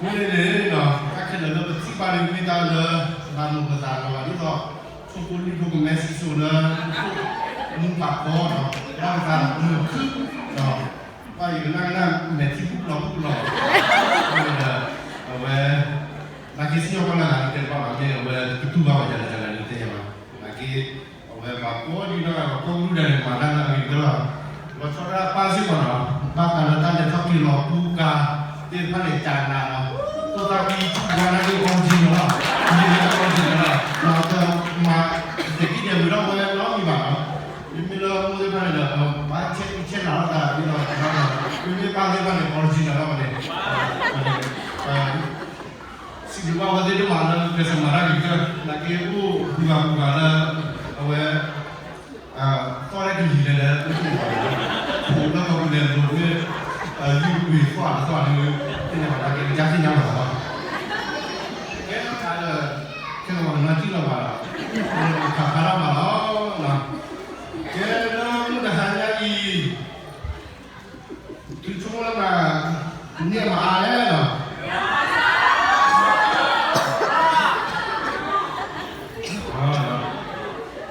အဃိန့ၣ်န့ၣ် တၢ်ခဲလၢာ်လၢပထံၣ်ဘၣ်န့ၣ် မ့ၢ်တၢ်လၢ ဘၣ်မုာ်ပသးလီၤဘၣ် ဒ်သိး ဆိကမိၣ်လံ ဖိကမဲစံစိၤလၢ မူပာ်ဖီနီၤ ဘၣ်ပသးမုာ်ခု ဘၣ်ယကနၣ်ကနၣ်မဲာ်ထံဘူၣ်ကလီၤဘူၣ်ကလီၤ ဒီး အဝဲ နာ်က့စံၣ်ညီၣ်ကွီၢ်လၢဂၤ တဲတဘၣ်ဘၣ် မ့ၢ်အဝဲ ကတူၢ်ဘၣ်ဝဲဒ်လဲၣ်ဒ်လဲၣ် တသ့ၣ်ညါဘၣ် နာ်က့ အဝဲပှၤကိးဒံနီၢ်ဂၤ ပှၤကိးကရူၢ်ဒဲးန့ၣ် မၤတၢ်လၢအဂ့ၤကတၢၢ်လီၤ. လီၤဆီဒၣ်ပၢ်စ့ၢ်ကီးနီၤ ဘၣ်ဃးလၢတၢ်လဲၤထီၣ်က့ၤလီၤပူကါသ့ၣ်တဖၣ်န့ၣ် ကနးနီၤ သိၣ်သၣ်ကံ ပှၤနာ်က့ original လီၤ original လီၤ မၤတမၤ တကံၢ်ဒဲးဝံၤထီၣ်ဝဲနီတမံၤဘၣ်နီၤ မ့မ့ၢ်လၢမိၢ်သ့ၣ်တဖၣ်န့ၣ်ဒီး ဘၣ်ဆဲးအံၤဆဲးနၤထီၣ်သးဒ်သိး မ့မ့ၢ်ပၢ်သ့ၣ်တဖၣ်န့ၣ် original လီၤန့ၣ် စံးဘျုးဘၣ်အဝဲသ့ၣ်ဒိၣ်မးလၢကစၢ်မၤတၢ်ဂ့ၤကတၢၢ် နာ်က့အိၣ်ပူၤဂၤပူၤဂၤလၢ အဝဲ သီၣ်လၢကလံၤလဲၤလဲၤ အိၣ်လၢကီၢ်ပူၤလဲၤလိၤမ့ၢ် ယုၢ်ကွံာ်သီၣ်တသီၣ်ဒီး သ့ၣ်ညါဘၣ် နာ်က့ကစၢ်သ့ၣ်ညါဘၣ်လီၤ ကဲခါဒီး ခဲလၢာ်ပှၤကညီထံၣ်လီၤဘၣ်လီၤ ခးဖးထီၣ်ဘၣ်လီၤ ကဲလၢမုၢ်တဟါညါအံၤ သုဆိကမိၣ်လၢမၤ န့ၢ်မၤအါလဲၣ်လီၤ အဃိ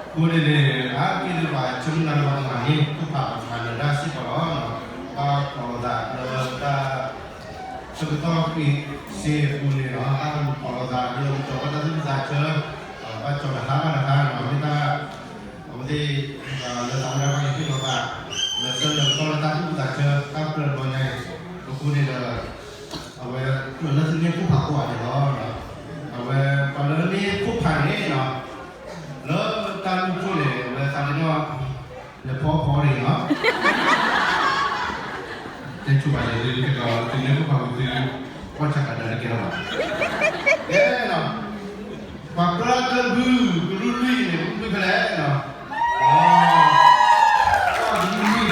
န့ၣ်န့ၣ် အါတက့ၢ်လၢပှၤဆိကမိၣ်လၢပှၤမၤန့ၢ်ခိၣ်ဖးပှၤမၤနၢၤတၢ်စ့ၢ်ကီးလီၤ ဘၣ်ဖီၣ်လိာ်သးလၢတၢ် ဆၢကတီၢ်ဃ့စ့အပူၤန့ၣ်လီၤ ဘၣ်ဖီၣ်လိာ်သးလၢကၠီၤဝဲတၢ်သူၣ်ဆူၣ်သးဆၢ ဘၣ်ကၠီၤတဟါဘၣ်တဟါနီၤ မ့ၢ်တၢ် အဝဲသ့ၣ် လၢသးဝဲဒၣ်ဘၣ်ကဟ့ၣ်လိာ်သး လၢဆၢလၢကတီၢ်လၢတၢ်သူၣ်ဆူၣ်သးဆၢ တၢ်ပျၢၤတဘျီညါအံၤ အဃိန့ၣ်ဒီး အဝဲ လၢသုန့ၢ်ခိၣ်ဖးကိးဂၤဒဲးလီၤ အဝဲ ပှၤလၢန့ၢ်ခိၣ်ဖးန့ၣ်နီၤ လၢတၢ်လုၢ်ခိၣ်န့ၣ် အဝဲသးန့ၣ်နီၤ လဲၤဖီဖီန့ၣ်နီၤ တဲဆိဘၣ်ယဲၢ်လၢကဒီးသုန့ၢ်ခိၣ်ဖးဝံၤသု ကွၢ်ဆၢကဒီးတကဲလီၤဘၣ် ကဲနီၤ ပှၤပျၢ်တၢ်ဘု ကရူၢ်လွံၢ်န့ၣ် ဘုဖဲလဲၣ်နီၤ ကရူၢ်လွံၢ်ဖဲ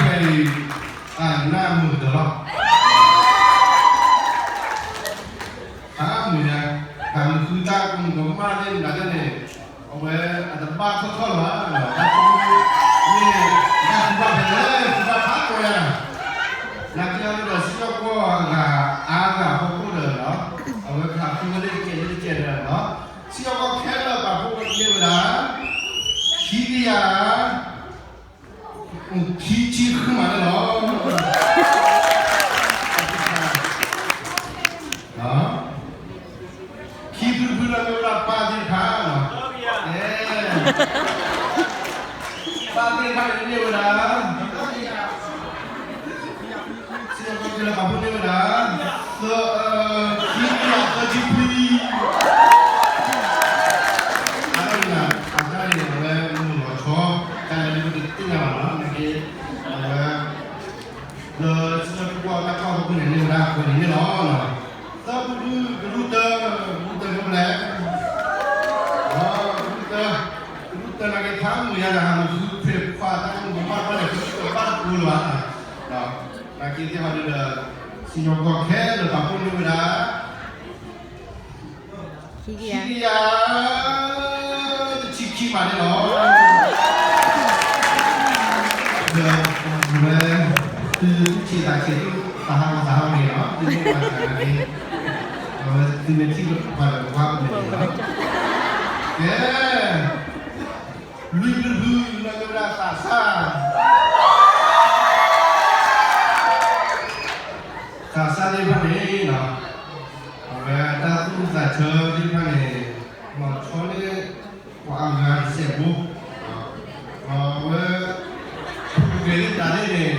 အံၤ အနၢ်မုာ်ကတၢၢ်လီၤ အါမုာ်ညါ တၢ်မုာ်ဃုတၢ်ကမူၤကမၣ်သ့ၣ်မတၤသ့ၣ်န့ၣ် အဝဲအတဘၣ်ထီၣ်ထီၣ်လၢၤဘၣ်နီၤ တၢ်ကမူၤန့ၣ် တၢ်ကူဘၣ်ဖဲလဲၣ် ကူဘၣ်ဖးကိးညါ နာ်က့အီၤဒီးစံၣ်ညီၣ်ကွီၢ်အဂၤ အါဂၤဖီခိၣ်ဒီးနီၤ အဝဲခးဃုဝဲလၢတကဲးလၢတကဲးဒီးနီၤ စံၣ်ညီၣ်ကွီၢ်ခဲလၢာ်ပာ်ဖှိၣ်န့ၢ်ဝဲဒၣ် ခံကယၤ ခံဆံဃုမးန့ၣ်လီၤ ခံဖုတဖုလၢမ့ၢ်ဝဲဒၣ်ပၢ်သ့ၣ်တဖၣ်နီၤ ပၢ်သ့ၣ်တဖၣ်န့ၣ်န့ၢ်ဝဲဒၣ် စံၣ်ညီၣ်ကွီၢ်ခဲလၢာ်ပာ်ဖှိၣ်န့ၢ်ဝဲဒၣ် သၢ ခံကယၤသၢဆံခွံ အါန့ၣ် အတၢ်န့ၣ် အဝဲမုၢ်လီၤဆီ တၢ်လၢဒ်ပတသ့ၣ်ညါဘၣ်နီၤ နာ်က့ အဝဲ လၢစံၣ်ညီၣ်ကွီၢ်တၢ်ကွၢ်ဖီခိၣ်န့ၣ် န့ၢ်ဝဲဒၣ်အခွဲးန့ၣ်န့ၣ်လီၤ သၢဖုတဖု ကရူၢ်တၢ ကရူၢ်တၢမ့ၢ်မနုၤလဲၣ် ကရူၢ်တၢ ကရူၢ်တၢ ကရူၢ်တၢနာ်က့ဖးမုာ်ယါဒီး ဟးမုာ်ဃုဖျဲးခွါတၢ်မုာ်ကမၣ်ဘၣ်ဒီး ကရူၢ်တၢဘၣ်တကိးလၢၤဘၣ် နာ်က့သ့ၣ်ဟီဒုဒီး စံၣ်ညီၣ်ကွီၢ်ခဲလၢာ်ပာ်ဖှိၣ်န့ၢ်ဝဲဒၣ် ခံကယၤ တဆံခံမးန့ၣ်လီၤ ဒီးဝဲ သုဆံးသးဆံး သးဟးဂီၤသးဟးဂီၤန့ၣ်လီၤ သုမ့ၢ်ပှၤဆံးသးန့ၣ် အဝဲသုမ့ၢ်ထံၣ်ပှၤဒီးပှၤပူၤန့ၣ်လီၤ ကဲ လွံၢ်ဖုတဖု လၢမ့ၢ်ဝဲဒၣ်သးစၢ် သးစၢ်သ့ၣ်တဖၣ်န့ၣ်နီၤ အဝဲတၢ်သူၣ်ဆူၣ်သးဆၢသ့ၣ်တဖၣ်န့ၣ် လီၤဆီန့ၢ်ပှၤအါဂၤတစဲးဖိ အဝဲ ပူၤကွံာ်လၢတၢ်သ့ၣ်န့ၣ်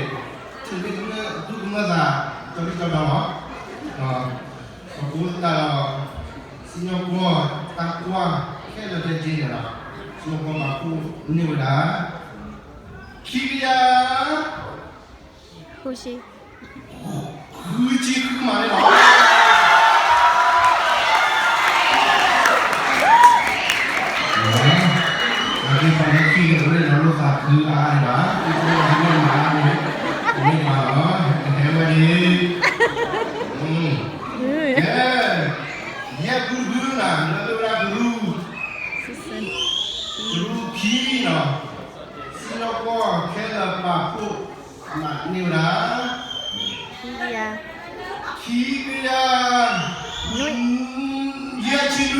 ထံၣ်န့ၢ်သူၣ်ကမၢၢ်သး ကၠီဒံကၠီဒီလီၤ အဃိသတးဒီး စံၣ်ညီၣ်ကွီၢ်တၢ်ကွၢ်ခဲလၢာ်ခဲဆ့န့ၣ်လီၤ စံၣ်ညီၣ်ကွီၢ်ပာ်ဖှိၣ်န့ၢ်ဝဲဒၣ် ခံကယၤ ဃုဆံ ဃုဆံဃုမးန့ၣ်လီၤ အဝဲပှၤလၢခံကတၢၢ်န့ၣ် လိာ်သးခုအါအါန့ၣ်ဘၣ် မ့ၢ်မၤအါန့ၣ် မ့ၢ်မၤလီၤ ကဟဲဝဲန့ၣ် ကဲ ယဲၢ်ဖုတဖုနၤ လၢမ့ၢ်ဝဲဒၣ်ကရူၢ် ကရူၢ်ခံနီၤ စံၣ်ညီၣ်ကွီၢ်ခဲလၢာ်ပာ်ဖှိၣ်မၤန့ၢ်ဝဲဒၣ် ခံကယၤ ခံကယၤ ယဲၢ်ဆံလွံၢ်, က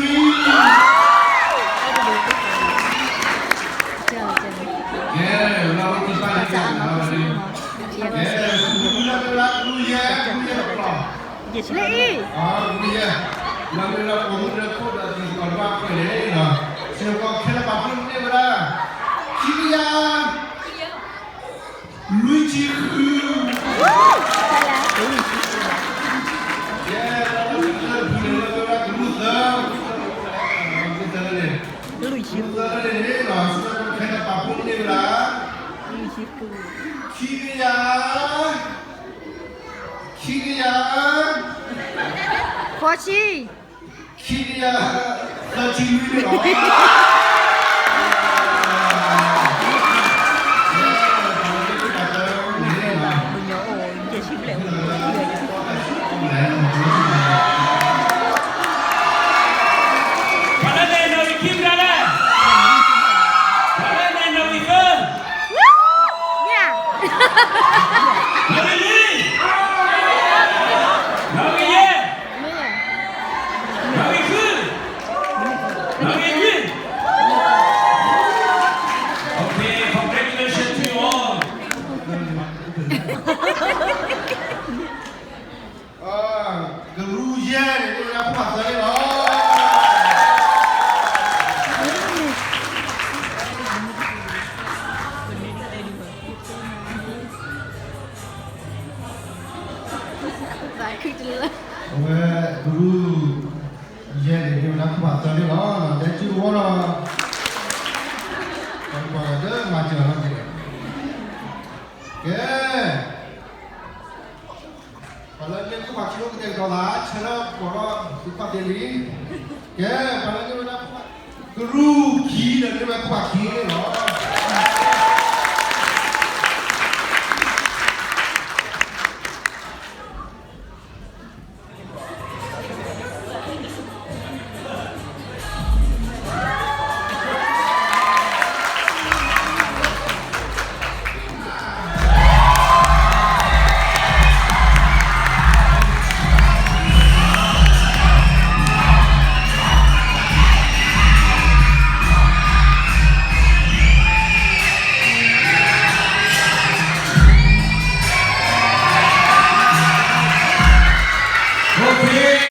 ဲ, လီၤဝဲတံၢ်ပာ်န့ၣ်, ကဲ, ကလူလၢမ့ၢ်ဝဲဒၣ်ကလူယဲၢ်, ကလူယဲၢ်တပျီ, လၢအံၤ, ကလူယဲၢ်, လၢမ့ၢ်ဝဲဒၣ်ပိာ်မုၣ်လၢခိၣ်ဒီးတံၤသကိးတဖၣ်အဃိန့ၣ်, စ့ၢ်ကီးခဲလၢာ်ပာ်ဖှိၣ်န့ၢ်ဝဲဒၣ် ခံကယၤ လွံၢ်ဆံဃု, ကဲ, လၢကလူသၢ, ကလူသၢန့ၣ်, ကလူသၢန့ၣ်, ခဲလၢာ်ပာ်ဖှိၣ်န့ၢ်ဝဲဒၣ် ခံကယၤ, ခံကယၤ, ဃိးဆံ, ခံကယၤ သၢဆံလွံၢ်န့ၣ်လီၤ. ပှၤလၢန့ၣ်နီၣ်ဂံၢ်ခံမနုၤလဲၣ်, ပှၤလၢန့ၣ်နီၣ်ဂံၢ်သၢ, နီၣ်ဂံၢ်လွံၢ်, နီၣ်ဂံၢ်ယဲၢ်, နီၣ်ဂံၢ်ဃု, နီၣ်ဂံၢ်လွံၢ်, okay, congratulations to you all. ကရူၢ်ယဲၢ်န့ၣ် မ့ၢ်ဝဲဒၣ်ခိၣ်ဖးသၢန့ၣ်လီၤ. အဝဲကရူၢ်ယဲၢ်န့ၣ် မ့ၢ်ဝဲဒၣ်ခိၣ်ဖးသၢန့ၣ်လီၤ. တဲစုကဝီၤလီၤ. ပှၤလၢမၤစၢၤလီၤက့ၤ, ကဲ ပှၤလၢန့ၢ်ခိၣ်ဖးခံအိၣ်ကတဲာ်ကတီၤသး ဆၢထၢၣ်ပိာ်ထီၣ်သုဖီၣ်သ့လံ. ကဲ ပှၤလၢန့ၢ်ဝဲဒၣ်ခိၣ်ဖး, ကရူၢ်ခံန့ၣ် န့ၢ်ဝဲခိၣ်ဖးခံန့ၣ်လီၤ.